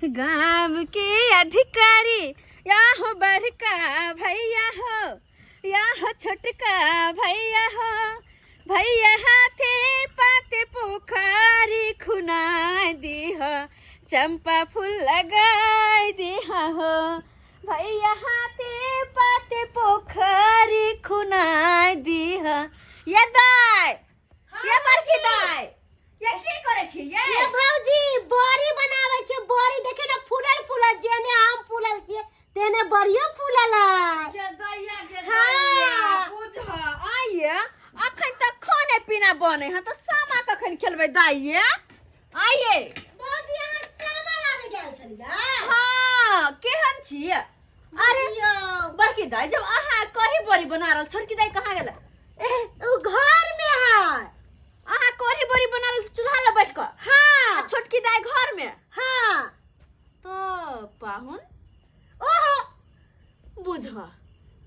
गाम के अधिकारी या हो बड़का भैया हो या हो छोटका भैया हो, भैया हाथे पाते पोखरी खुनाई दीह, चंपा फूल लगाई दीह हो। भैया हाथे पाते पोखरी खुनाई दीह। ये दाय, ये बड़की दाय, ये की करे छी ये? ये भौजी बड़ी बनावे छे, बड़ी देखे ना फूलल फूलल, जेने आम फूलल छे तेने बड़ियो फूलल है। ये दैया, ये हाँ। दैया, बुझ आइए अखन तक खाने पीना बने है तो सामा कखन खेलबै दाइये? आइए भौजी अहाँ सामा लाबे गेल छलियै? हाँ, केहन छी? अरे बड़की दाई, जब अहाँ कढ़ी बड़ी बना रहल, छोटकी दाई कहाँ गेल? ए, उ घर में है। अहाँ कढ़ी बड़ी बना रहल चूल्हा लग बैठ कऽ? हाँ। आ छोटकी दाई घर में? हाँ। तो पाहुन ओहो बुझ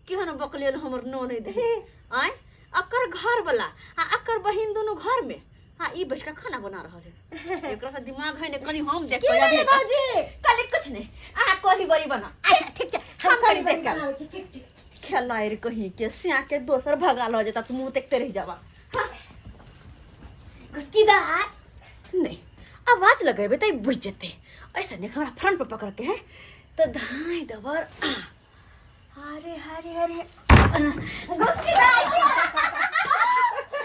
केहन बकलेल हमर ननैद है। आँय, अकर घर वाला आ अकर बहिन दुनू घर में, हाँ ई बैठ के खाना बना रहल है। एकरा से दिमाग है ने कनी, हम देख की के भेलै भौजी? कल कुछ नहीं, अहाँ कढ़ी बड़ी बना। अच्छा ठीक छै, हम कढ़ी बड़ी देख के बनाबै छी, ठीक ठीक। खेलाइर कहीं के सिया के दोसर भगा ल जेता, तू मुंह देखते रह जाबा। हाँ। घुसकी दाय नहीं आवाज लगेबे त बुझ जेते। ऐसे नहीं हमरा फ्रंट पर पकड़ के है तो धाई दबर। अरे हरे हरे घुसकी दाय,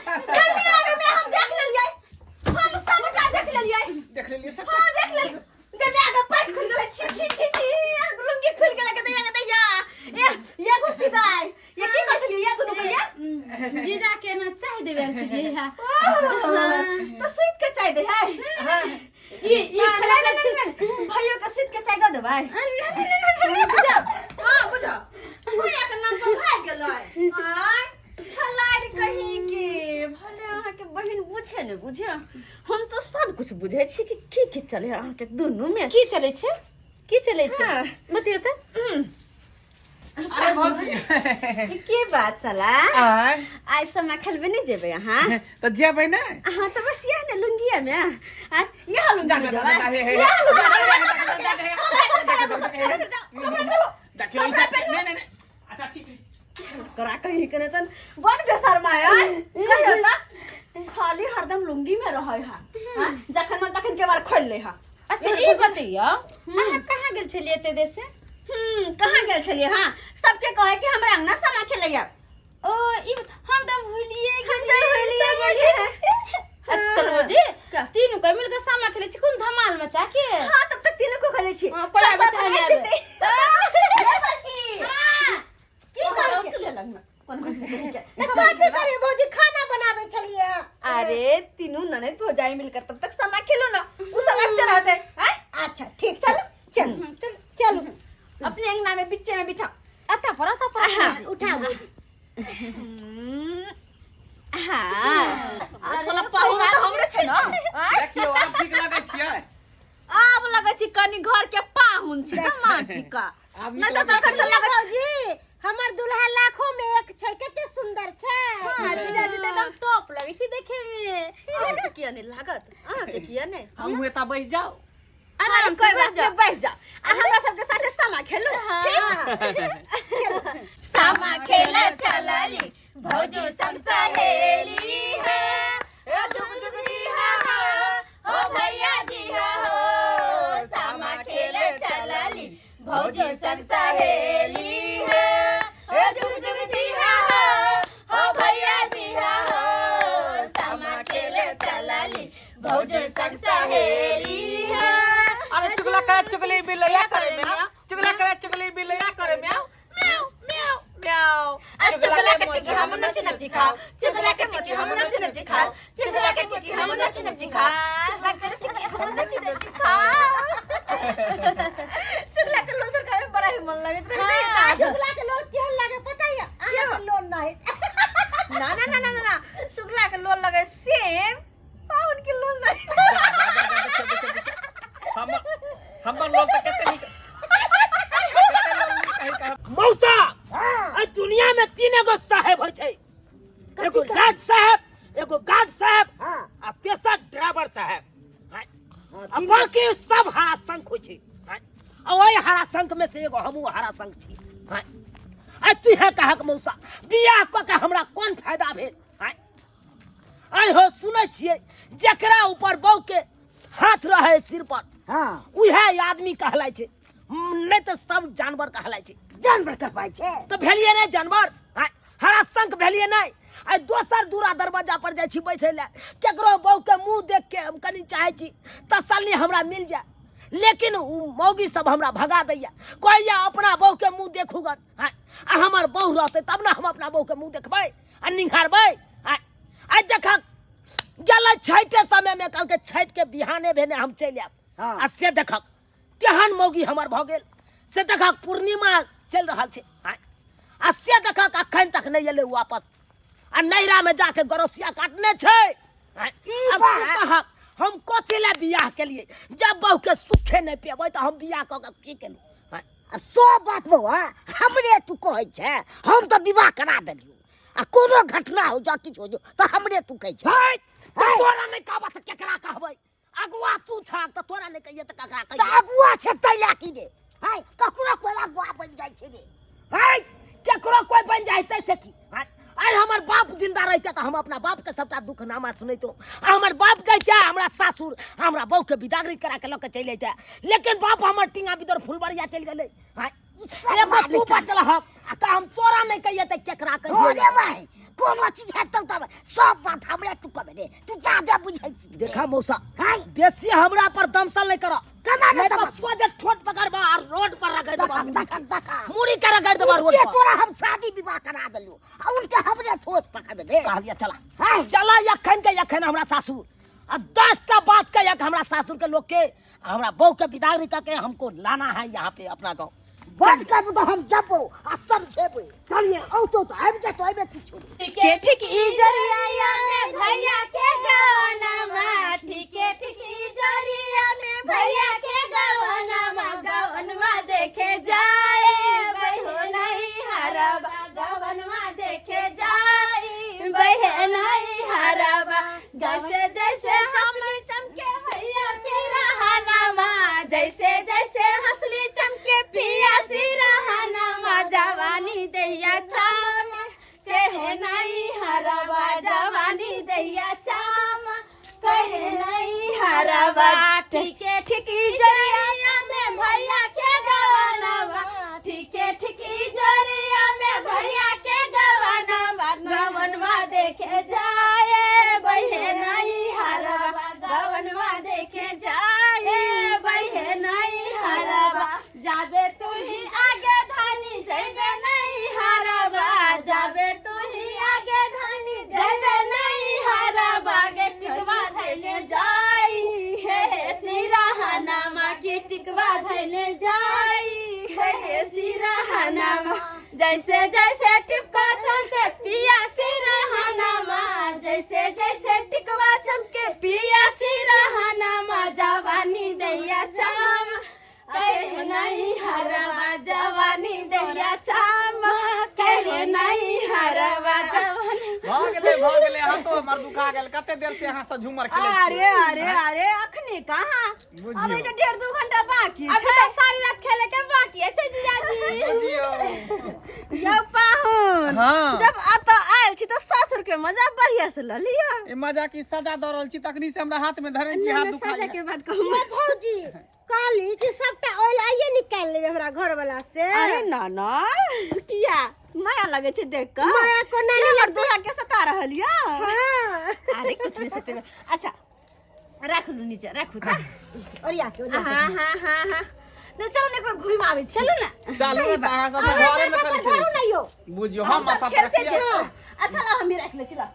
जल्दी आगे में हम देख लेलियै, हम सबटा देख लेलियै। देख लेलियै सब? हाँ देख लेलियै। जब आगे पैर खुल गेलै, छी छी छी छी, लुंगी खुल गेलै के दैया के दैया। ए ये घुसकी दाय, ये की कर छलियै ये दुनू के ये? जीजा के ना चाय देवे आयल छलियै हा। तो सुइत के चाय दे है। हाँ। ई ई हाँ, खेला नहीं, नहीं, नहीं, नहीं, भाइयों के सुइत के चाय दऽ देबै। बुझा, हाँ बुझा, भैया के नाम पर भाग गेलै। आय फलारि कहीं के, भले अहाँके बहिन बुझे ने बुझे, हम तो सब कुछ बुझे छी कि की की चले अहाँके दुनू में। की चलै छै, की चलै छै? हाँ। बतियौ तऽ। अरे भौजी, की बात चला? आय आइ समय खेलबे नहीं जेबै अहाँ? तऽ जेबै ने। अहाँ तऽ बस यह ने लुंगिया में आ यह लुंगी जा में जा जा जेबै। जा, हे हे यह लुंगी जा जा जा जा, देखियौ ई नहीं नहीं नहीं, अच्छा ठीक ठीक। करा कहीं के तन बड़ बेशर्मा है कहियो त खाली हरदम लुंगी में रहै है। हाँ, जखन मन तखन के बार खोल ले है। अच्छा ई बतैयौ, अहाँ कहाँ गेल छलियै एते देर से? कहाँ गेल छलियै? हाँ सबके कहे कि हमरा अंगना समा खेलैया। ओ ई हम तऽ भूलिए हम तऽ भूलिए गेलियै। चल भौजी, का? तीनू के मिल के सामा खेलै छी, खूब धमाल मचा के। हाँ तब तक तीनों को खेलै छी। हाँ, कोला सब बच्चा अपन ले आबि आबै। जेतै। ये बड़की। की ओ, करै छी? चूल्हा लगना। कोन खुशी कहीं के। तऽ कथी करी भौजी, खाना बनाबै छलियै। अरे तीनों ननद भौजाई मिलकर तब तक समा खेलो ना, उ सब आबिते रहते हैं। अच्छा ठीक, चलो चलो चल चलो। अपने अंगना में बिच्चे में बिछाओ। अता पर, अता पर। हाँ, उठा भौजी। हाँ साला पाहुन तऽ हमरे छै ना। आँय? देखियौ आब ठीक लगै छियै? आब लगै छी कनी घर के पाहुन छी का माँ छी का। आब नीक नहीं तऽ लगै तखन से लगै छी। भौजी हमर दुल्हा लाखों में एक छै, कते सुंदर छै। हाँ जीजाजी तऽ एकदम टॉप लगै छै देखे में। अहाँके किया नहि लागत? अहाँके किया नहि? हमहूँ एतऽ बैस जाउ? आराम कोई से बात बैठ जाओ। नहीं, बैठ जाओ आ हमरा सबके साथे सामा खेलू। हाँ। सामा खेले चलली भौजी सब सहेली है, ओ जुग जुग जी हा हो, ओ भैया जी हा हो। सामा खेले चलली भौजी सब सहेली है, ओ जुग जुग जी हा हो, ओ भैया जी हा हो। सामा खेले चलली भौजी सब सहेली है। अरे चुगला करे चुगली बिलैया करे म्याऊ, चुगला करे चुगली बिलैया करे म्याऊ म्याऊ म्याऊ म्याऊ। आ चुगला के चुगी हम नच नच खाओ, चुगला के चुगी हम नच नच खाओ, चुगला के चुगी हम नच नच खाओ, चुगला के चुगी हम नच नच खाओ। चुगला के लोल सरकार में बड़ा ही मन लगैत रहे नहीं ता? चुगला के लोग केहन लागे पता है? अहाँ के लोन नहीं। ना ना ना ना ना ना, चुगला के लोल लगे सेम पाहुन के लोल नहीं। जा, जा, जा, जा, देखियौ, देखियौ, देखियौ। हम हमर लोग तऽ कते नीक, कते लोग नीक है कहब। मौसा, एहि दुनिया में तीन एगो साहेब होइ छै, एगो लाट साहेब, एगो गार्ड साहेब हाँ। आ तेसर ड्राइवर साहेब। हाँ, आ बाकी सब हरा शंख होइ छै। आँय? आ ओहि हरा शंख में से एगो हमहूँ हरा शंख छी। आँय? आइ तुहे कहक मौसा, बियाह कऽ के हमरा कोन फायदा भेल? आँय? आइ हो सुनै छियै जकरा ऊपर बहू के हाथ रहे सिर पर, हाँ, उएह आदमी कहलाइ छै, नहि तऽ सब जानवर कहलाइ छै। जानवर कहबाइ छै तऽ भेलियै नहि जानवर? आँय? हरा शंख भेलियै नहि? आइ दोसर दूरा दरवाजा पर जाइ छी बैठै लए, केकरो बहू के मुँह देख के हम कनि चाहै छी तसल्ली हमरा मिल जाय, लेकिन उ मौगी सब हमरा भगा दैया, कहैया अपना बहू के मुँह देखू गन। आँय? आ हमर बहू रहतै तब ने हम अपना बहू के मुँह देखबै आ निहारबै। आँय? आइ देखक गेलै छठे समय में, कहलकै छठ के बिहाने भेने हम चलि आयब। हाँ। आ से देखक तेहन मौगी हमर भऽ गेल, से देखक पूर्णिमा चलि रहल छै। आँय? आ से देखक अखन तक नहि एलै वापस, आ नैहरा में जाके गरोसिया काटने छै। आँय? ई आब बात। तू कहक हम कथी लए बियाह केलियै? जब बहू के सुखे नहि पेबै तऽ हम बियाह कऽ के की केलहुँ? आँय? आब सब बात बौआ हमरे तू कहै छै, हम तऽ विवाह करा देलियौ, आ कोनो घटना हो जा किछु हो जा तऽ हमरे तू कहै छै। है, तऽ है। तोरा नहि कहबऽ तऽ केकरा कहबै? अगुआ तू छाक तऽ तोरा नहि कहिए तऽ ककरा तऽ कहिए? अगुआ छै तै लए की रे? है, ककरो कोइ अगुआ बनि जाइ छै रे? है, केकरो कोइ बनि जाइ तै से की? है, आइ हमर बाप जिंदा रहिते तऽ हम अपना बाप के सबटा दुख नामा सुनैतो, आ हमर बाप जैते हमरा सासुर, हमरा बहू के बिदागरी करा के लऽ के चलि अइते, लेकिन बाप हमर टींगा बिदर फुलबरिया चलि गेलै। है, ई सब एगो बात तू नहि बचल हक, आ तऽ हम तोरा नहि कहिए तऽ केकरा हो कहिए? रे भाई, कोनो चीज हेतौ तब सब बात हमरे तू कहबे रे, तू ज्यादा बुझै छी। देखा मौसा, है? बेसी हमरा पर दमसल नहीं करो। केना नहि नहीं तो दमसल? सोझे ठोट पकड़बा और रोड पर रगड़ देबा। देखा, देखा, देखा। मुड़ी के रगड़ देबा रोड उनके पर। तोरा हम शादी विवाह करा देलियो आ उनके हमरे ठोस पकड़बे रे। कहलिए चला। है? चला यखन के यखन हमरा सासुर, आ 10टा बात के एक हमरा सासुर के लोग के, आ हमरा बहू के बिदागरी करके हमको लाना है यहाँ पे अपना गाँव। बंद करबो तऽ हम जबो आ समझेबो। चलिए। औतो तऽ आबि जेतो, एहिमे किछु नहि। ठीके ठीक इजरिया में भैया के गवनमा, ठीके ठीक इजरिया में भैया के गवनमा, गवनमा देखे जाए बहे नहीं हरबा, गवनमा देखे जाए बहे नहीं हरबा। जैसे जैसे हंसली चमके भैया सिरहनमा, जैसे जैसे हंसली चमके पिया सिरहनमा, जवानी दहिया चाम कहे नहीं हरबा, जवानी दहिया चाम कहे नहीं हरबा। ठीके ठीक जरिया में भैया के गवनवा, ठीके ठीक जरिया में भैया के गवनवा, गवनवा देखे जाए बहे नहीं हरबा, गवनवा देखे जाए बहे नहीं हरबा। जाबे तू ही आगे धानी जैबे नहीं हरबा, जाबे तू ही आगे धानी जैबे नहीं हरबा, गे टिकवा धैले जाई हे सिरहनामा, की टिकवा धैले जाई हे सिरहनामा। जैसे जैसे टिपका चमके पिया सिरहनामा, जैसे जैसे टिकवा चमके पिया सिरहनामा, जवानी दैया चाम कहे नहीं हरवा, जवानी दैया चाम कहे नहीं हरवा, जवानी। भऽ गेलै, भऽ गेलै, हाथो हमर दुखा गेल। कते देर से अहाँ से झूमर खेलै छी? अरे अरे अरे, अखनी कहाँ? बुझियौ। अभी तऽ 1.5-2 घंटा बाकी अभी छै। तऽ सारी रात खेले के बाकी छै जीजाजी। बुझियौ। यौ पाहुन, हाँ। जब एतऽ आयल छी तऽ ससुर के मजा बढ़िया से लऽ लिअ। ई मजा की सजा दऽ रहल छी, तखनी से हमरा हाथ में धरे छी, हाथ दुखा सजा गेल। के बात कहू। ये भौजी कहली कि सबटा ऑयल आइए निकाल लेबै हमरा घर वाला से। अरे ना ना, किया माया लगे छै देख कऽ? माया कोना नहि हमर लगतै? दूल्हा के सता रहल यऽ। हाँ। अरे कुछ नहीं सतेबै। अच्छा राखू नीचे राखू तऽ। ओरिया के, ओरिया के। हाँ हाँ हाँ हाँ, नहीं चलो ना एक बार घूम आबै छी। चलू ना। चलू ने तऽ अहाँ सब अहाँ घरे में माथा खाली पर धरू खेलै ना यौ। छी। बुझियौ हम हम माथा सब पर खेलते रखियै। थे। अच्छा ला हम भी रख ले छी ला।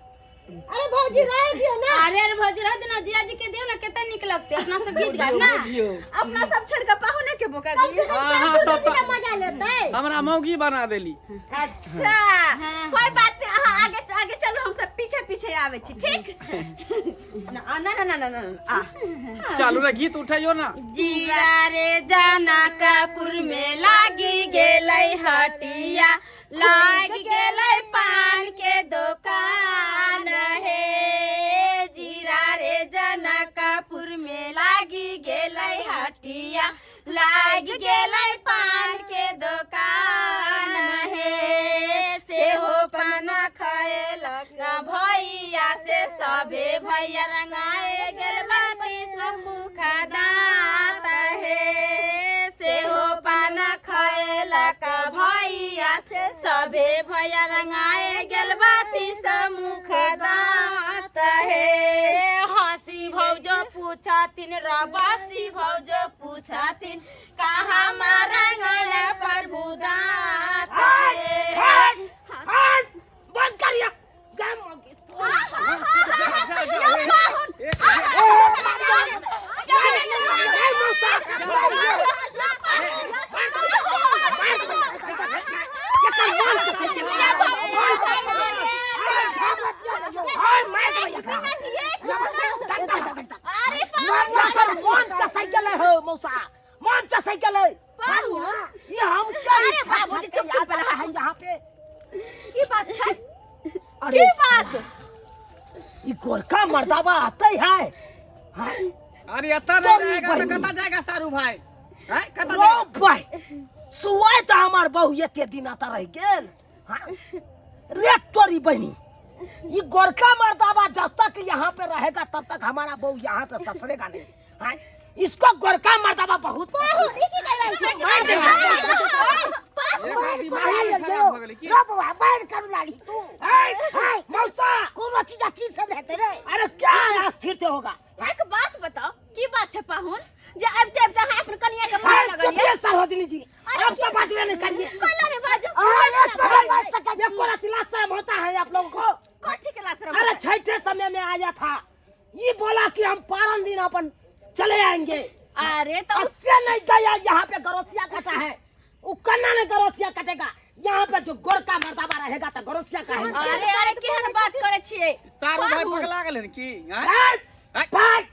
अरे भौजी रह दियो ना। अरे अरे भौजी रह देना, जीजाजी के दियो ना, कितना निक लगते अपना सब गीत गाब ना। बुझियौ। अपना सब छोड़ के पाहुने के बोका कम से दिए। कम अहाँ सासुर सब में भी तऽ- तऽ मजा लेतै। हमरा मौगी बना देली। अच्छा कोई बात नहीं, अहाँ आगे आगे चलो, हम सब पीछे पीछे आवे छी। ठीक ना ना ना ना ना ना आ चलू ने गीत उठैयो ना। जीरा रे जनकपुर में लागी गेलै हटिया, लाग गेलै पान के दुकान हे। जीरा रे जनकपुर में लागी गेलै हटिया, लाग गेलै पान के दोकान हे सेहो पान खएलक न भैया से सभे भैया रंगाए गेल बाती मुख दाँत हे सेहो पान खएलक भैया से सभे भैया रंगाए गेल बाती मुख दाँत हे हंसी भौजो पूछथिन रबसी भौजो पूछथिन कहाँ मारंगल प्रभु दाँत हे। हट हट बंद करिए गम यहाँ पे की बात छै अरे की बात ई गोरका मर्दाबा आते है हाँ? अरे एतऽ नहीं तोरी जाएगा तो बहिनी। कतऽ जाएगा सारू भाई हैं कतऽ रो जाएगा भाई सुआए तो हमार बहू एते दिन आता रह गेल हाँ? रे तोरी बहनी ये गोरका मर्दाबा जब तक यहाँ पे रहेगा तब तक हमारा बहू यहाँ से ससरेगा नहीं हाँ? इसको गोरका मर्दाबा बहुत मार देगा। एक दिमाग खराब भऽ गेलै की रो बौआ मारि करू लाली तू ऐ, मौसा कोनो चीज अथी से हेतै रे अरे क्या अस्थिर से होगा एक बात बताओ की बात छै पाहुन जे आबिते आबिते अहाँ अपन कनिया के मारे ऐ, लगलियै चुपिए सरोजिनी जी अब तो बाजबे नहीं करिए कहला रे बाजू अहाँ एक बार बाजि सकै ये छी कोरा शर्म होता है आप लोगों को कथी के लाशरम अरे छठे समय में आया था ये बोला कि हम पारन दिन अपन चले आएंगे अरे तो उससे नहीं गया यहाँ पे गरोसिया कटा है वो कन्ना ने गरोसिया कटेगा यहाँ पे जो गोरका मर्दाबा रहेगा तो गरोसिया का है अरे अरे केहन बात करै छियै सारू भाई पगला गेलै की हैं फट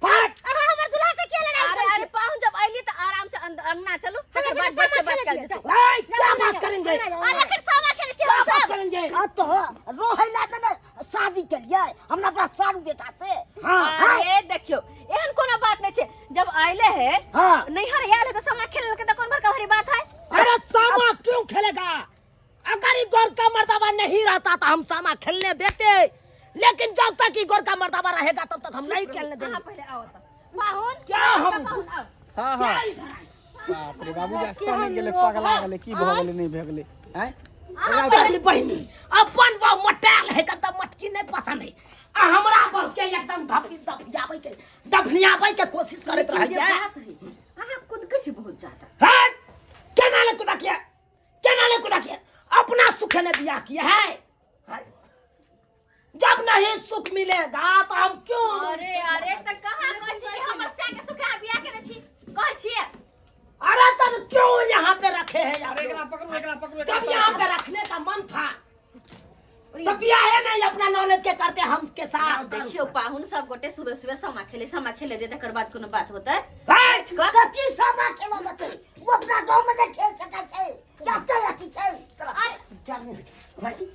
फट अहाँ हमर दुल्हा से किया लड़ाई अरे अरे पाहुन जब अइली तऽ आराम से अंगना चलू हमरा तकर बाद संगे बैठ के सामा बात खेलै कयल जेतै ए, क्या बात करेंगे अरे एखन सामा खेलै छियै क्या हम बात सब करेंगे आ तो रोहै ला तऽ ने शादी केलियै हमरा अपना सारू बेटा से हाँ अरे देखियौ एहन कोनो बात नहीं छै जब अइले है हाँ। नैहर आयल है तऽ सामा खेल के तऽ कोन बड़का भारी बात है अरे सामा क्यों खेलेगा अगर ये गोरका मर्दाबा नहीं रहता तो हम सामा खेलने देते लेकिन जब तक ये गोरका मर्दाबा रहेगा तब तक हम नहीं खेलने अहाँ देंगे पहिले आओ तऽ पाहुन क्या हम पाहुन आओ हाँ हाँ बाप रे बाबू जा सनी गेलै पगला गेलै की भऽ गेलै नहि भऽ गेलै हैं तोरी बहिनी अपन बहु मोटायल है तब मटकी नहीं पसंद है आ हमरा बहु के एकदम धपी दफियाबै के दफनियाबै के कोशिश करैत रहै जे है बात है अहाँ कुदकै छी बहुत ज्यादा हट केना ने कुदा किया केना ने कुदा किया अपना सुख ने दिया किया है हैं? जब नहीं सुख मिलेगा तो हम क्यों अरे अरे तऽ कहाँ कहै छी कि हमर सै के सुख अहाँ बियाह केने छी कहै छियै अरे तब क्यों यहाँ पे रखे हैं यार अरे एकरा पकड़ू एकरा पकड़ू जब यहाँ पे रखने का मन था तो बियाह है नहीं अपना नॉलेज के करते हम के साथ देखियौ पाहुन सब गोटे सुबह सुबह सामा खेले सामा खेले जे तकर बाद कोनो बात होतै हट! कथी सामा खेलऽ लगतै ओ अपना गाँव में नहि खेल सकै छै कते अथी छै चल नहीं भाई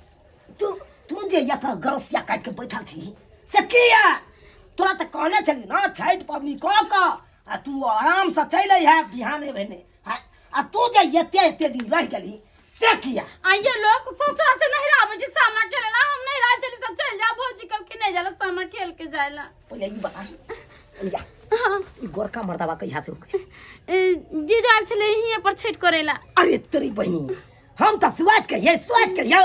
तू तू जे यथा गरसिया काट के बैठल छी से किया तोरा तऽ कहने छली ना छठि पबनी कऽ कऽ आ तू आराम से चलि अइहे बिहाने भेने हैं? आ तू जे एते एते दिन रहि गेली से किया आइए लोग ससुरा से नहीं आवे छी सामा खेले ला हम नहीं रह चली तो चल जा भौजी कल के नहीं जाला सामा खेल के जाएला पहिले ई बता जा ई गोरका मर्दाबा कहिया से हो गया ए, जीजू आयल छले हियां पर छठ करेला अरे तेरी बहिनी हम तऽ सुआज के ये सुआज के यौ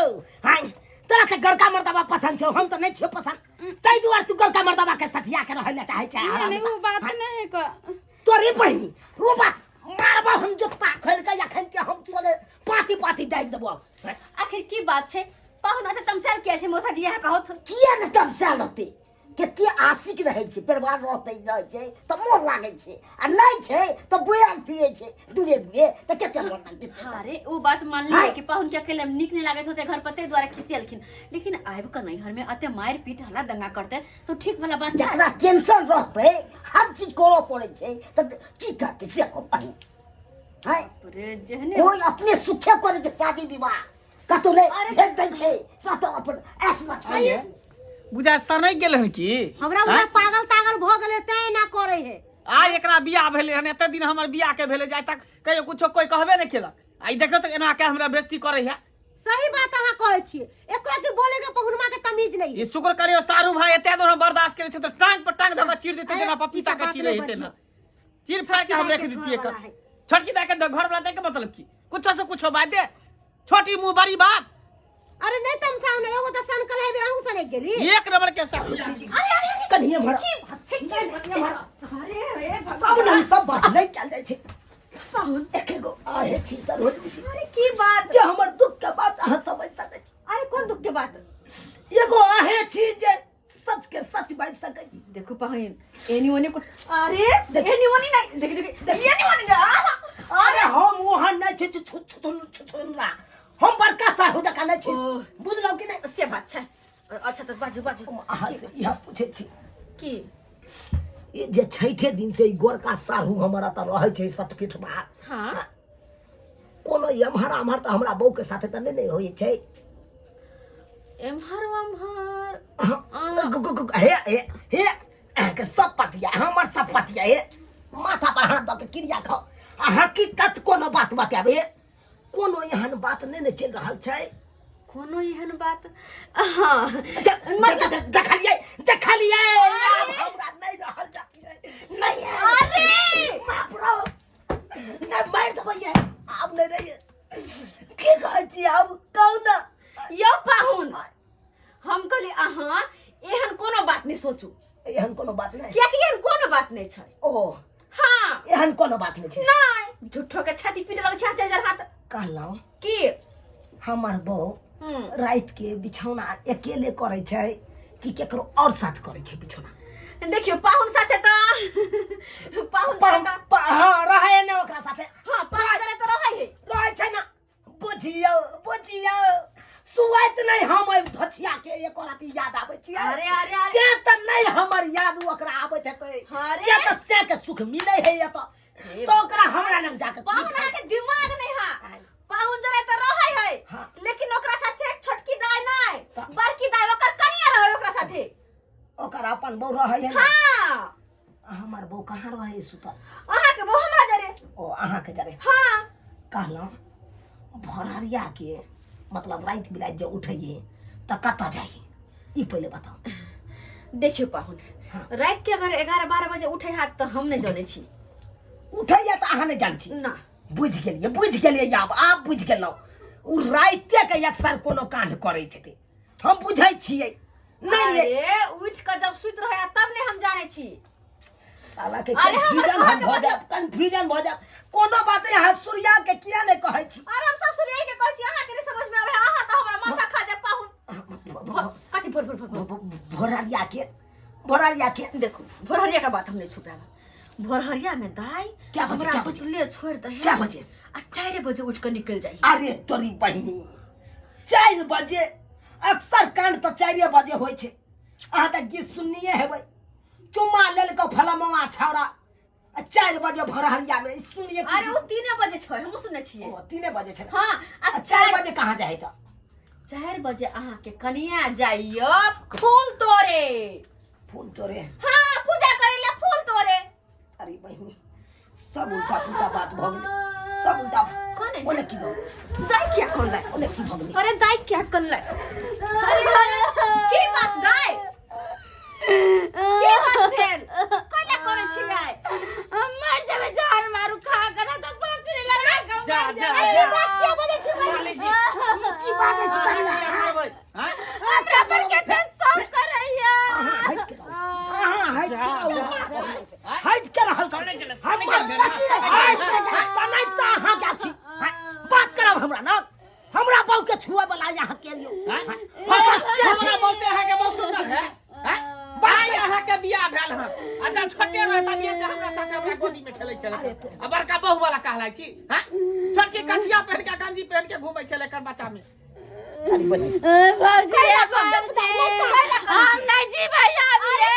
हाय तोरा के गोरका मर्दाबा पसंद छौ हम तऽ नहि छियौ पसंद ताहि दुआरे तू गोरका मर्दाबा के सठिया के रहै लए चाहै छै नहीं आराम नहीं से। वो बात नहीं है का तोरे बहिनी ओ बात मारबा हम जुत्ता खोल के अखन के हम तोरे पाती पाती दाबि देबो आखिर की बात छै पाहुन अते तमसायल किया छै मौसा जी यहाँ कहत किया ने तमसायल होतै कते आशिक रहै छै परिवार रहतै रहै छै तऽ मोन लागै छै आ नहि छै तऽ बोयल फिरै छै दूरे दूरे तऽ कते मोन लागै छै अरे ओ बात मान लियै कि पाहुन के अकेले में नीक नहीं लागैत होते घर पर ताहि दुआरे खिसियलखिन लेकिन आबि कऽ नैहर में अते मारि पीट हल्ला दंगा करते तो ठीक वाला बात छै जकरा टेंशन रहतै हर चीज करऽ पड़ै छै तऽ की करतै से कहू अहीं हैं अरे जेहने कोई अपने सुखे करै छै शादी विवाह कतौ नहि अरे- भेज दै छै सब तऽ अपन ऐश में छै बुझा सनकि गेल हन की हमरा बुझा पागल तागल भऽ गेलै तैं एना करै है आइ एकरा बियाह भेलै हन, एते दिन हमर बियाह के भेलै जाय तक कहियो कुछो कोई कहबे नहि केलक। आइ देखो तऽ एना के हमरा बेइज्जती करै है। सही बात अहाँ कहै छियै, एकरा से बोले के पहुनमा के तमीज नहीं। ई शुक्र करियो सारू भाई एते दूर हम बर्दाश्त करे छै तऽ टांग पर टांग धऽ के चीर देते, अरे, जेना ई पपीता सब के बात चीरे नहि हेतै ना। बजियौ। चीर फाड़ के हम दाई रख के देतियै घरवाला एकर। है। छोटकी दाई के घर वाला के मतलब की? कुछो से कुछो बात दे, छोटी मुंह बड़ी बात। अरे नहीं तुम सामने एगो तो सन कल हेबे अहूं सने गेली। एक नंबर के साथ। अरे अरे अरे कनिए भरा की बात छै, की बात छै? अरे अरे सब नहीं सब बात नहीं कयल जाइ छै। पाहुन एके गो आहे छी सरोज जी। अरे की बात जे हमर दुख के बात अहाँ समझ सकै छी। अरे कोन दुख के बात? एगो आहे छी जे सच के सच बाजि सकै छी। देखो पाहुन एनी ओनी को, अरे एनी ओनी नहीं, देख देख एनी ओनी ना। अरे हम ओहन नहीं छी छु छु छु छु छु हम बड़का साहु जकाँ नहीं छी, बुझलौ कि नहीं? से बात छै। अच्छा तऽ बाजू बाजू। हम अहाँ से इएह पूछै छी की ई जे छठे दिन से ई गोरका साहु हमर एतऽ रहै छै सतपीठमा। हाँ। कोनो एम्हर आम्हर तऽ हमरा बहू के साथे तऽ नहि ने होइ छै? एम्हर ओम्हर हे हे हे, अहाँके सब पतिया हमर सब पतिया। हे माथा पर हाथ दऽ के क्रिया खाओ आ हकीकत कोनो बात बताबे, कोनो एहन बात नहि ने चलि रहल छै? कोनो एहन बात? हाँ। देखलियै देखलियै, आब हमरा नहि रहल जातियै नहीं। अरे बाप रो, नहि मारि देबै, आब नहि रहियै। की कहै छी आब कहू ने। यौ पाहुन, हम कहली अहाँ एहन कोनो बात नहि सोचू। एहन कोनो बात नहि? कियाकि एहन कोनो बात नहि छै। ओ हाँ, एहन कोनो बात नहि छै? नहि, झूठो के छाती पीटे लगै छै चारि हाथ। कहलहुँ की हमर बहू राति के बिछौना अकेले करै छै कि केकरो और साथ करै छै बिछौना? देखियौ पाहुन साथे तऽ पाहुन साथे तऽ हाँ रहै ने ओकरा साथे। हाँ पाहुन साथे तऽ रहै है। रहै छै ने? बुझियौ बुझियौ, सुआइत नहि हम ओहि धोछिया के एको राति याद आबै छियै। अरे अरे अरे, ते तऽ नहि हमर याद ओकरा आबैत हेतै। अरे। के तऽ से के सुख मिलै है एतऽ तऽ ओकरा हमरा लग जाके की पाहुन फायदा? अहाँके दिमाग नहि है। पाहुन जरा तऽ रहै है। हाँ। लेकिन ओकरा साथे छोटकी दाई नहि, बड़की दाई ओकर कनिया रहै ओकरा साथे। ओकर अपन बहू रहै है ने? हाँ। हमर बहू कहाँ रहै है सुतल? अहाँके बहू हमरा जरे। ओ अहाँके जरे? हाँ। कहलहुँ भोरहरिया के मतलब राति बिराति जे उठैये तऽ कतऽ जाइए, ई पहिले बताउ। देखियौ पाहुन, हाँ। राति के अगर 11-12 बजे उठे हाथ तऽ हम नहि जानै छी। उठैया तऽ अहाँ नहि जानै छी? ना। बुझि गेलियै बुझि गेलियै, आब आब बुझि गेलहुँ। ओ रातिए के अक्सर कोनो कांड करै छथिन, हम बुझै छियै नहि? अरे उठ कऽ जब सुति रहै तब नहि हम जानै छी। साला के अरे हमर कंफ्यूजन हम कहके भऽ जायब, कंफ्यूजन भऽ जायब। कोनो बात नहीं, अहाँ सूर्या के किया नहि कहै छी? अरे हम सब सुनिए के कहै छी, अहाँके नहि समझ में आबै, अहाँ तऽ हमरा माथा खा जायब पाहुन। कथी भोर भोर भोर भोर? भोरहरिया के, भोरहरिया के। देखू भोरहरिया के बात हम नहीं छुपायब। भोरहरिया में दाई क्या बजे, हमरा क्या बजे? सुतले छोड़ दे। क्या बजे? आ 4 बजे उठ के निकल जाई। अरे तोरी बहिनी, 4 बजे अक्सर कांड तऽ 4 बजे होइ छै। अहाँ तऽ गीत सुननिये हेबै, चुम्मा लेलको फलमवा छौड़ा आ 4 बजे भोरहरिया में सुनिए। अरे वो 3 बजे छै, हमहूँ सुनै छियै। ओ 3 बजे छै? हाँ। आ 4 बजे कहाँ जाइ तऽ? 4 बजे अहाँके कनिया जाइयो फूल तोड़े। फूल तोड़े? हाँ, पूजा करे ला फूल तोड़े। अरे बहिनी, सब उल्टा पुल्टा बात भऽ गेलै, सब उल्टा। कौन है? ओने की भऽ गेलै? दाई क्या करलै? ओने की भऽ गेलै? अरे दाई क्या करलै? अरे अरे, की बात दाई, की बात भेल? कैला करै छी आइ? हम मर जेबै जहर मारू खा कर तऽ फांसी लगा के जा मर जा जेबै। जा। बात किया बोलै छी? साली जी ई की बाजै छी कनिया? करबै हाँ? अच्छा पर के तऽ सब करैया। अहाँ हटि के रहू, अहाँ हटि के जा, रहू, जा, हटि के रहल। सने गेलै, हमर सने गेलै। पति सनै तऽ अहाँ के छी। हाँ, बात करब हमरा ना, हमरा बहू के छुए वाला यहाँ के लियो। हाँ? हमरा हमरा बहू से अहाँके बहुत सुंदर है हाँ? भाई अहाँके बियाह भेल हन आ जब छोटे रहे तभिए से हमरा साथे हमरा गोदी में खेलै छलै आ बड़का बहू वाला कहलाई छी हाँ? छोटकी कछिया पहिन के गंजी पहिन के घूमै छलै एकर बच्चा में। अरे बहिनी, भौजी रे भौजी, हम नहीं जीबै आब रे।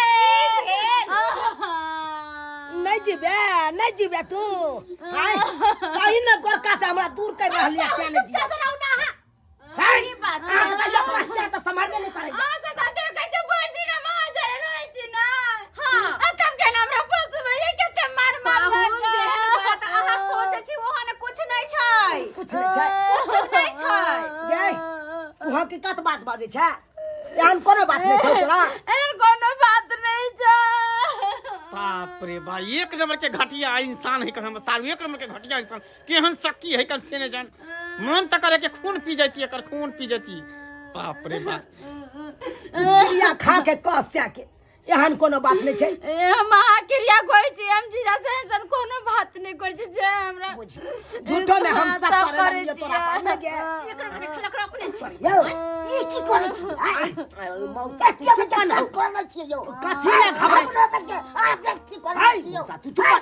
नहीं जीबे, नहीं जीबे तू। आय कहीं न गोरका से हमरा दूर कर रहल है, क्या नहीं जीबे? हाय, अहाँ के तऽ अपना से तऽ सम्हारबे नहीं करै। अहाँ से तऽ देखै छी भरि दिन हम अहाँ जरे रहै छी ने। आ तब केना हमरा पोसबै? ये कते ओहन कुछ नहीं छै। कुछ नहि छै। कुछ नहीं छै। गे, तू हकीकत बात बाजै छै, एहन कोनो बात नहि छौ तोरा। एहन कोनो बात नहीं छै। बाप रे बा, एक नंबर के घटिया इंसान है कन सारू, एक नंबर के घटिया इंसान केहन शक्की है कन से ने जान, मन त करे के खून पी जैती, एकर खून पी जैती। बाप रे बाप। क्रिया खा के कह के एहन कोनो बात नहि छै। ए, हम अहाँ क्रिया करै छी, हम जीजा से ऐसन कोनो बात नहि करै छी जे हमरा झूठो में हम सब सब करे करै लगलियै तोरा पर ने गे। एकरा अपने खलक रखने छी। यौ, ई की करै छी आँय? मौसा, तू एते चुप बच्चा न सब हो। करै छियै यौ। कथी लए घबराइ हमरो बच्चा आप व्यक्ति करै हाय, छियै यौ। मौसा, तू चुप कर।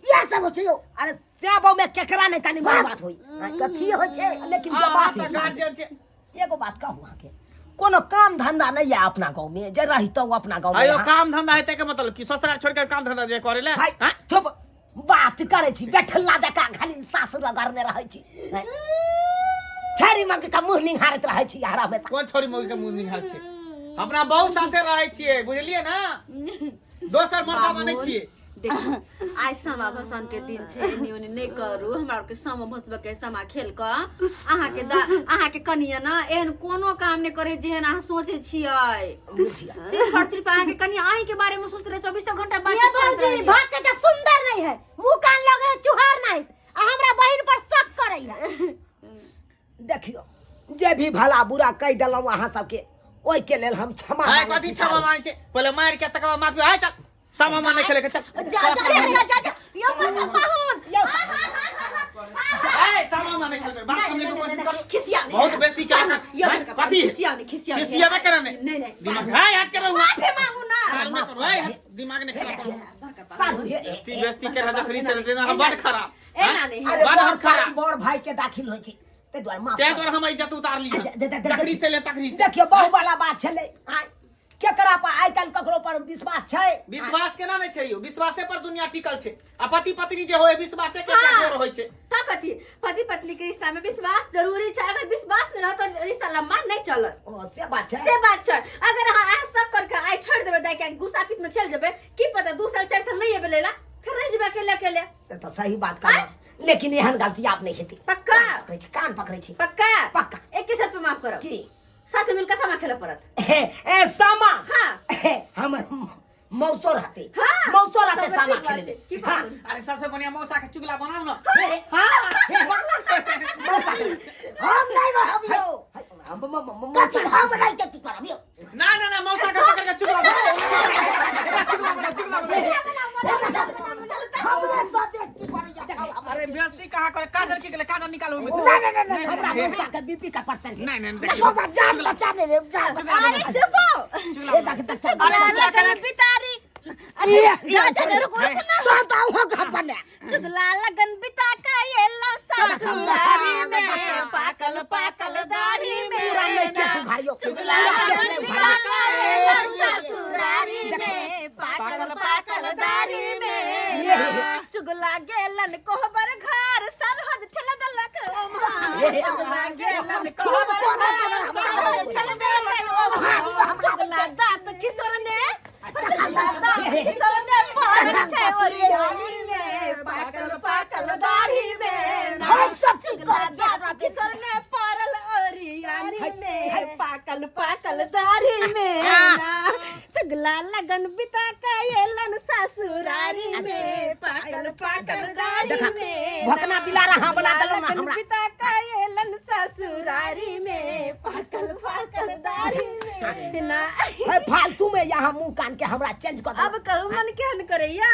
इएह सब होइ छै यौ। अरे सेबो में केकरा नहि कनी मनी बात होई। कथी होइ छै? लेकिन जे बात है, गार्जियन छै। एगो बात कहू अहाँके, कोनो काम धंधा नहीं है अपना गाँव में जे रहितो अपना गाँव में। अयो अहाँ- काम धंधा हेतै के मतलब की ससुराल छोड़ के काम धंधा जे करे ले? भाई हाँ? चुप, बात करे छी बैठला जका खाली सासुर घर में रहै छी, छाड़ी मग का मुंह निहारत रहै छी हर हमेशा। कोन छोरी मौगी के मुंह निहार छै? अपना बहू साथे रहै छियै, बुझलियै ना? दोसर मर्दा बनै छियै। देखू, आइ सामा भसान के दिन छै, एनी ओनी नहि करू। हमरा आरके सामा भसबे के सामा खेल कऽ अहाँके दा अहाँके कनिया ना एहन कोनो काम नहि करे जेहन अहाँ सोचै छियै। बुझिया सिर्फ और सिर्फ अहाँके कनिया अहीं के बारे में सोचते रहे, चौबीसों घंटा ये बातचीत करैत भौजी रहैया। भाग के तो सुंदर नहीं है, मुंह कान लगे है चुहार नहीं, आ हमरा बहिन पर शक करे है। देखियो, जे भी भला बुरा कह देलहुँ अहाँ सबके, ओहि के लेल हम क्षमा आय मांगै कथी छी। क्षमा मांगै छै? पहिले मारि के तकर बाद माफी। आय चल, सामा माने खेले के चल। जा जा जा जा जा जा यो बड़का पाहुन। यौ, ए सामा माने खेलबे, बात समझे के कोशिश करू। खिसिया नहीं। बहुत बेइज्जती केलक हन। यो हैं? बड़का पाहुन, कथी? खिसिया नहीं, खिसिया नहीं। खिसियाबे करे ने। नहीं, नहीं, दिमाग हाय हट के रहू। माफी मांगू ना। सारू ने करू, हाय हट, दिमाग ने खराब करू। सारू हे बेइज्जती बेइज्जती के राजा खरी से देना हम बड़ खराब। ए नानी, अरे बड़ हम बड़ भाई, खराब। बड़ भाई के दाखिल होइ छै ताहि दुआरे माफ तें कर। दुआरे हम इज्जत उतार ली। दे- दे- दे- जखनी चले तखनी से। देखियो, बहु वाला बात छलै। आय केकरा पर आइ काल्हि ककरो पर विश्वास छै? विश्वास केना नहि छै यौ? विश्वासे पर दुनिया टिकल छै, आ पति पत्नी जे होय विश्वासे के हाँ। जोर होइ छै। तऽ कथी, पति पत्नी के रिश्ता में विश्वास जरूरी छै। अगर विश्वास नहीं रहत तऽ रिश्ता लंबा नहीं चलत। ओ से बात छै। से बात छै। अगर अहाँ आइ शक करके आइ छोड़ि देबै दाइ के, गुस्सा पीत में चलि जेबै, की पता 2 साल 4 साल नहीं एबै लैला, फेर रहि जेबै अकेले अकेले। से तऽ सही बात कहलहुँ, लेकिन एहन गलती आब नहि हेतै। पक्का? कान पकड़ै छी, कान पकड़ै छी। पक्का? पक्का। एके शर्त पे माफ करब। की? साथ मिलकर सामा खेले पड़त। हे, ए सामा। हाँ। हे, हमर मौसो रहते। हाँ। मौसो रहते तब सामा ठीक बात खेले छै। में। की हाँ। बात? अरे सबसे बढ़िया मौसा के चुगला बनाउ ना। मौसा के। हम नहीं रहब यौ। है, हम म- म- म- कथी मौसा हम नहीं कथी करब यौ? ना ना ना, मौसा के पकड़ के चुगला बनाउ। एकरा चुगला बनाउ, चुगला बनाउ। हमरे सब बेइज्जती करैया। अरे बेइज्जती कहाँ करे? काजर की गेलै? काजर निकालू ओहिमे से। नहीं, नहीं, नहीं, हमरा मौसा के बीपी का परसेंट है। नहीं, नहीं, देखियौ। बाबा जान बचा ले रे, जान बचा अरे चुप हो। चुगला ए देख देख अरे चुगला करे। बितारी ये जा जा जा, रुको रुको ना। तो तो हो घर बने। चुगला लगन बिता का ये लो ससुरारी में पाकल पाकल दाढ़ी में पूरा नहीं केस उघाड़ियो। चुगला पूरा केस लगन नहीं बिता उघाड़ियो। का ये लो ससुरारी में पाकल पाकल दाढ़ी में चुगला गेलन कोहबर घर सरहद ठेल देलक ओम्हार। चुगला गेलन कोहबर घर सरहद ठेल देलक ओम्हार। चुगला दांत खिसरने, चुगला दांत खिसरने पड़ल छै ओरियानी में पाकल पाकल दाढ़ी में। हम सब चीज चुगला करै छियै। दांत खिसरने पड़ल ओरियानी में पाकल पाकल दाढ़ी में ना। चुगला लगन बिता के एलन ससुरारी में पाकल पाकल दाढ़ी देखा, में। भकना बिलारा हाँ बना देलहुँ ना लगन हमरा। बिता के एलन ससुरारी में पाकल पाकल दाढ़ी में ना। है, फालतू में यहाँ मुंह कान के हमरा चेंज कर अब कहू मन केहन करैया?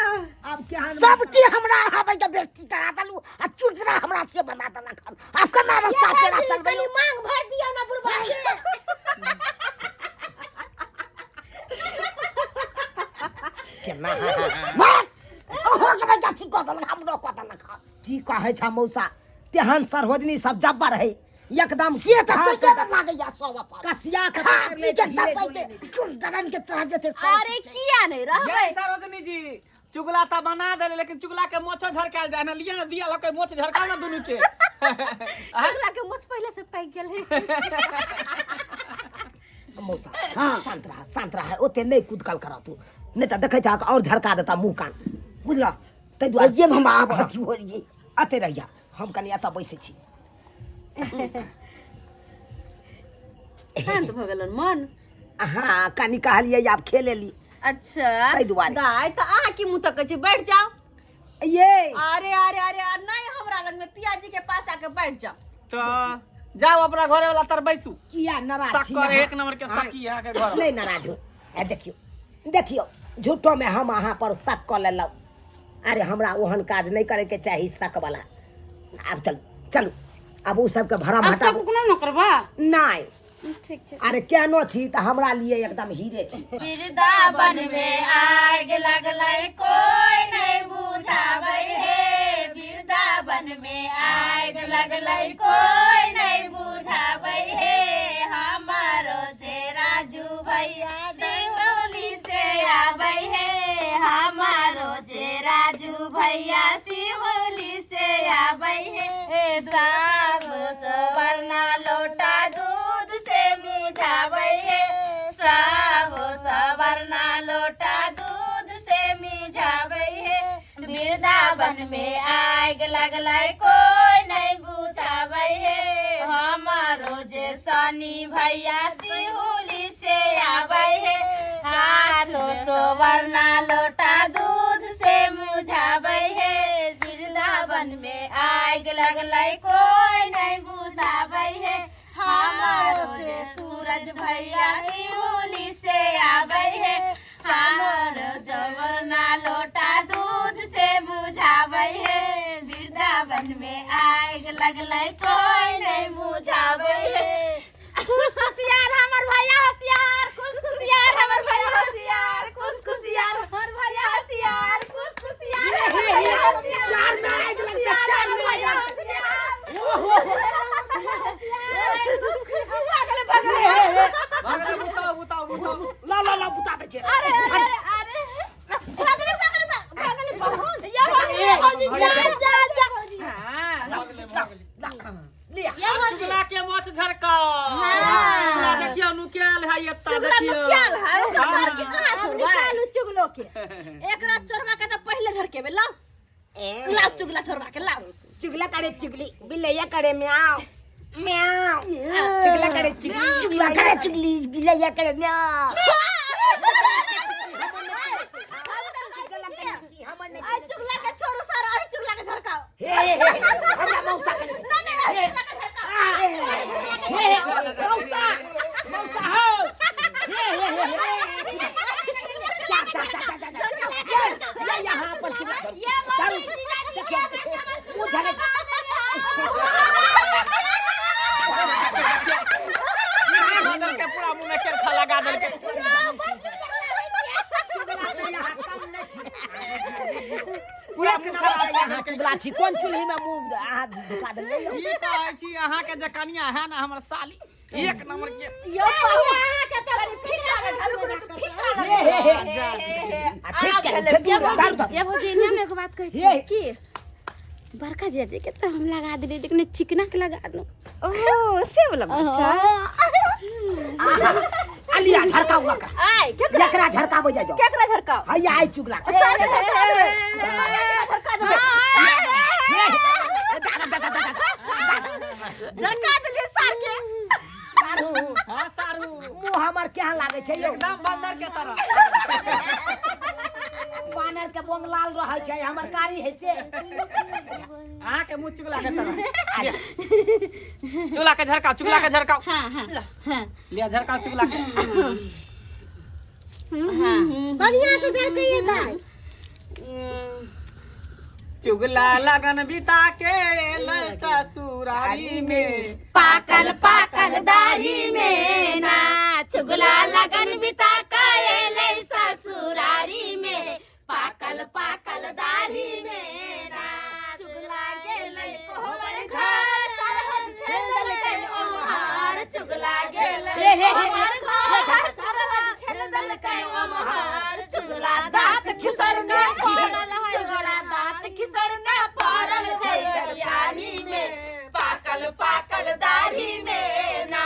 अब केहन सब चीज हमरा आबै के बेइज्जती करा देलू आ चुटरा हमरा से बना देलक हन। आब केना रास्ता फेरा चलबै? कनी मांग भर दियौ ना बुढ़बा के। केना भाग! अहाँ के बेइज्जती कऽ देलक, हमरो कऽ देलक हन। की कहै छ मौसा, तेहन सरोजनी सब जब्बर है एकदम। से तऽ खा सहिए के मे लागैया सब अपन। कसिया के खा पकड़ पी ले के धीरे दबै डोले के कुंदरन के तरह जेतै सब अरे किछु। किया नहीं रहबै? जय सरोजनी जी, चुगला त बना देले, लेकिन चुगला के मोछो झड़कायल जाय ना। लिया ना दिया लके मोछ झड़काओ ना दुनू के। चुगला के मोछ पहले से पाकि गेल है। मौसा, शांत रह, शांत रह, ओते नहि कूदकल कर तू, नहि तऽ देखै छहक और झड़का देता मुंह कान, बुझलह? ताहि दुआरे सहिए मे हम आब अथी हो रहियै। अते रहिया। हम कनि एतऽ बैसै छी। शांत भऽ गेलन मन? हाँ, कनि कहलियै आब खेल एली। अच्छा, ताहि दुआरे। दाइ, तऽ अहाँ की मुँह तकै छी? बैठ जाउ। ये अरे अरे अरे, आ नहीं, हमरा लग में पियाजी के पास आके बैठ जाओ। तऽ जाउ अपना घरे वाला तर बैसू। किया नाराज छी शक्कर अहाँ? एक नंबर के सखी है के घर। नहीं नाराज हो। आ देखियो देखियो, झूठो में हम अहाँ पर शक कऽ लेलहुँ। अरे हमरा ओहन काज नहीं करे के चाही शक वाला। आब चलू चलू, आब ओ सबके भरम आब हटाबू। सब कोनो न करबा? नहीं। ठीक छै। अरे केहनो छी तऽ हमरा लिए एकदम हीरे छी। वृंदावन में आग लगलै कोई नहीं बुझाबै हे, वृंदावन में आग लगलै कोई नहीं बुझाबै हे, हमारो से राजू भैया सिंगरौली से आबै हे, हमारो से राजू भैया सिंगरौली से आबै हे, साबु सवरना लोटा दूध से मिझाबै हे, साबु सवरना लोटा दूध से मिझाबै हे, वृंदावन में आग लगलै कोई नहीं बुझाबै हे, हमारो जे सनी भैया सिहुली से आबै हे, हाथो सोवरना लोटा दूध से मुझाबै हे, वृंदावन में आग लगलै कोई नहीं बुझाबै हे, हमारो जे सूरज भैया सिहुली से आबै हे, हमारो जवरना लोटा दूध से बुझाबै हे, वृंदावन में आग लगलै कोई नहीं बुझाबै हे। खुश खुशियार हमर भैया होशियार, खुश खुशियार हमर भैया होशियार, खुश खुशियार हमर भैया होशियार, खुश खुशियार हमर भैया होशियार। चार में आगि लगतै, चार में आगि लगतै। खुश खुश भगले, बुताओ बुताओ बुताओ। ला ला ला, बुता दै छै। अरे अरे अरे भागले भागले भागले भागले। या भौजी, या भौजी, जा जा जा। भगले भगले। ला, लिया। या भौजी। चुगला के मोछ झरकाओ। चुगला देखियो नुकायल है एत्ता। चुगला देखियो नुकियाल है ओकरा सर के कहाँ आब छोड़बै? निकालू चुगलो के। एकरा चोरबा के तऽ पहिले झरकेबै। लाउ लाउ, चुगला चोरबा के लाउ। चुगला करे चुगली, बिलैया करे म्याऊ म्याऊ। चुगला करे चुगली, चुगला करे चुगली, बिलैया करे म्याऊ। आई चुगला के छोड़ू सर, आई चुगला के झरकाओ। हे हे हे, हमरा मौसा के नहीं नहीं, आई चुगला के झरकाओ। हे हे, मौसा मौसा हो। हे हे हे हे, जा जा जा जा जा जा, ये ये यहाँ पर चुगला करो। ये मम्मी जीजा जी देखियो, मुँह झरक। बदल के पूरा मुंह में केरखा लगा देलकै। पूरा मुंह खराब कऽ यहाँ देलकै। चुगला छी, कोन चूल्ही में मुँह अहाँ ढुका देलियै यौ? ई कहै छी अहाँके जे कनिया है ने हमर साली, एक नंबर के। यो अहाँके तऽ फीका लगे, रुक रुक, फीका लगे। हे हे हे, जा। आ ठीक केलहुँ, ठेकी दारू दऽ। या भौजी, एने हम एगो बात कहै छी। हे। की बड़का जिया जी के तऽ हम लगा देलियै, लेकिन चिकना के लगा दू। ओ से वाला बच्चा। आ लिया, झरकाउ ओकरा। आय केकरा? एकरा झरकाबै जाइ जाउ। केकरा झरकाओ? हैया आइ चुगला के। सर के झरका देबै, झरका देबै। हे, जा, जा, जा, जा, जा, जा। झरका देलियै सर के। सारू। हाँ सारू। मुँह हमर केहन लागै छै यौ? एकदम बंदर के तरह। बानर के बोंग लाल रहै छै, हमर कारी है से। अहाँके मुँह चुगला के तरह। चुगला के झरकाओ, चुगला के झरकाओ। हाँ हाँ हाँ। लिया, झरकाओ चुगला के। बढ़िया से झरकैये दाइ। चुगला लगन बिता के एलै ससुरारी में, पाकल पाकल दाढ़ी में ना, चुगला लगन बिता के एलै ससुरारी में, पाकल पाकल दाढ़ी में ना, चुगला गेलै कोहबर घर, सरहद ठेल देलकै ओम्हर, चुगला गेलै हे, हे, हे। कोहबर घर, सरहद ठेल देलकै ओम्हर, चुगला दाँत खिसर के पड़ल, चुगला दाँत खिसर के पड़ल छै गलियारी में, पाकल पाकल दाढ़ी में ना,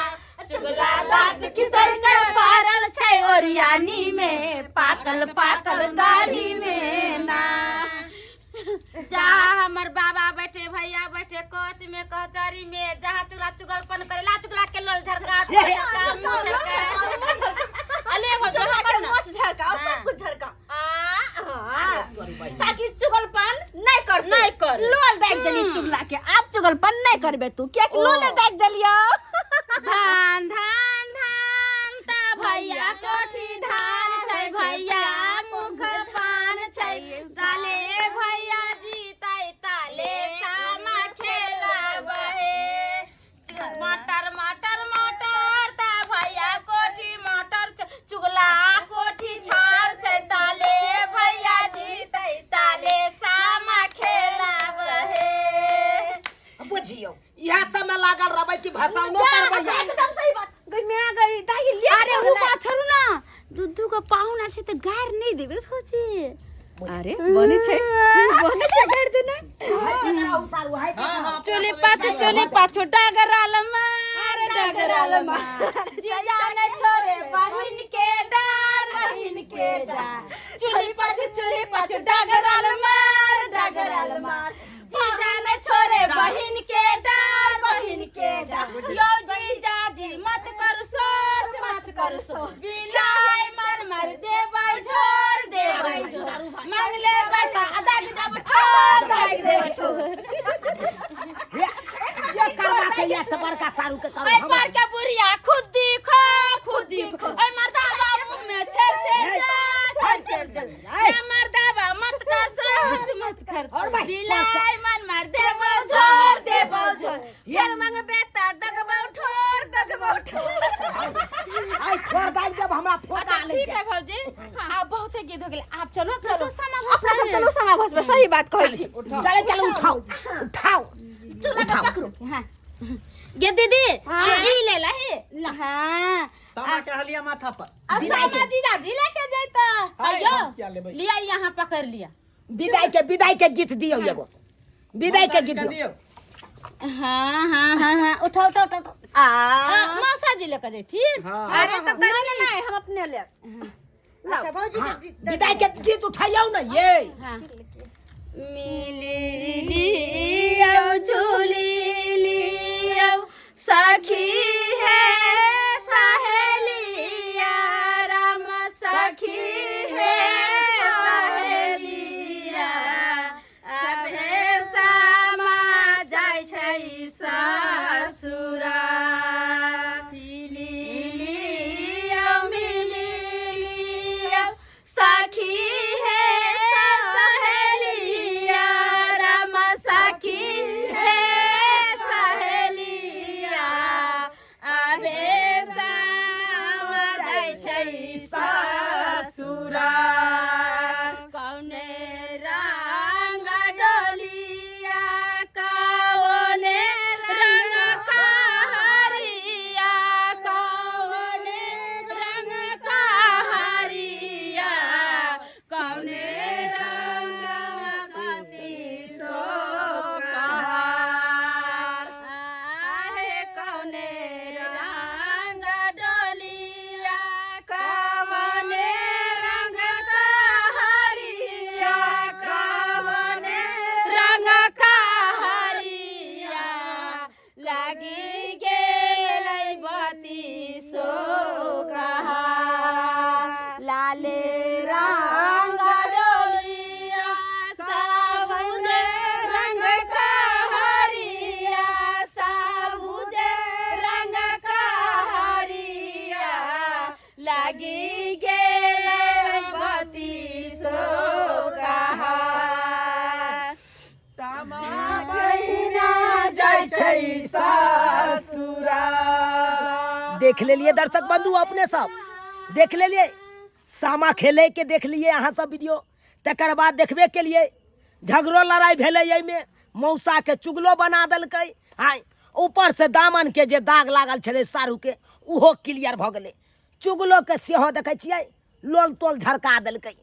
चुगला दाँत खिसर के पड़ल छै ओरियानी में, पाकल पाकल दाढ़ी में ना। जहाँ हमर बाबा बैठे भैया बैठे कोच में कचहरी में जहाँ चुगला चुगलपन करे ला चुगला के लोल झरका झरका, मुंह झरका। अले भौजी चुगला हमर के ना मोछ झरकाओ हाँ। सब कुछ झरकाओ आ आ ताकि चुगलपन नहीं कर नहीं करे। लोल दाग देली चुगला के आप चुगलपन नहीं करबे तू किया कि लोले दाग देलियो धान धान धान ता भैया कोठी धान छै भैया मुख पान छै ताले भैया जीतै ताले सामा खेलाबै मटर मटर मटर ता भैया कोठी मटर छै चुगला कोठी छार छै ताले भैया जीतै ताले सामा खेलाबै। बुझियौ इएह सबमे लागल रहबै कि भसाउनो करबै आइ। एकदम सही बात गई मैं गई दाई ले अरे उ बात छोड़ू ना दूधू के पाहुना छै तऽ गारि नहि देबै भौजी। अरे बने छै बने छै गाड़ देना। हाय केकरा उसारू हाय हाँ केकरा। हाँ चोली पाछू चोली पाछू डगराल मार डगराल मार जीजा ने छोड़े बहिन के डार बहिन के डार चोली पाछू चोली पाछू डगराल मार डगराल मार जीजा ने छोड़े बहिन के डार बहिन के डार यो जीजा जी मत करू सोच मत करू सोच बिलाई मार मार देबै झोर देबै झोर मांग ले पैसा दाग देब ठोर दाग देब ठोर। हे, जे करबाक यऽ से बड़का सारू के करू ऐ हमरा। पर के बुढ़िया खुद देखो खुद देखो ऐ मर्दाबा मुंह में छेड़ छेड़ जा छेड़ छेड़ जा ए मर्दाबा मत कर सहज मत कर और भाई, बिलाई मन मार देबो झोर देबो झोर फिर मंगबे त दगबौ ठोर दगबौ ठोर। आइ ठोर दागि देब हमरा फोका अच्छा लागि ठीक जायत। है भौजी आप बहुत गीत हो गेल आप चलो अपना सब सामा अपना सब चलू समा भसबे सही बात कहै छी। चले चलू उठाओ उठाओ चूल्हा के पकड़ू। हाँ गे दीदी ई ले ला हे हाँ सामा के हलिया माथा पर आ सामा जीजा जी लेके जैता हाय, अयो हम क्या लेबै? लिया यहाँ पकड़ लिया। विदाई के गीत दियौ एगो विदाई के गीत दियौ। दियौ। हाँ हाँ हाँ हाँ उठाओ उठाओ उठाओ उठाओ। आ मौसा जी लेके जैथिन। हाँ अरे तब नहीं नहीं नहीं हम अपने ले। अच्छा भौजी के विदाई के गीत उठाइयौ ने ये। हाँ मिली लियौ झूली लियौ सखी है सहेलिया राम सखी है सहेलिया अभे सामा जाइ छै ससुरा मिली लियौ मिली लियौ सखी है सहेलिया राम सखी है सहेलिया अभे सामा जाइ छै ससुरा कौने रंग डोलिया कौने रंग कहरिया कौने रंग कहरिया कौने रंग कति सोकहार आहे कौने रंग डोलिया कौने रंग कहरिया कौने रंग कहरिया लागि गेलै बत्ती सोकहार लाले रंग डोलिया साबुजे रंग कहरिया साबुजे रंग कहरिया लागि गेलै बत्ती सोकहार सामा बहिना जाइ छै ससुरा। देख लेलिए दर्शक बंधु अपने सब देख लेलिए सामा खेले के देख लिए अहाँ सब वीडियो तकर बाद देखबे के लिए झगड़ो लड़ाई भेलै एहिमे मौसा के चुगलो बना देलकै आइ ऊपर से दामन के जे दाग लागल छलै सारू के उहो क्लियर भऽ गेलै चुगलो के सेहो देखै छियै लोल तोल झरका देलकै।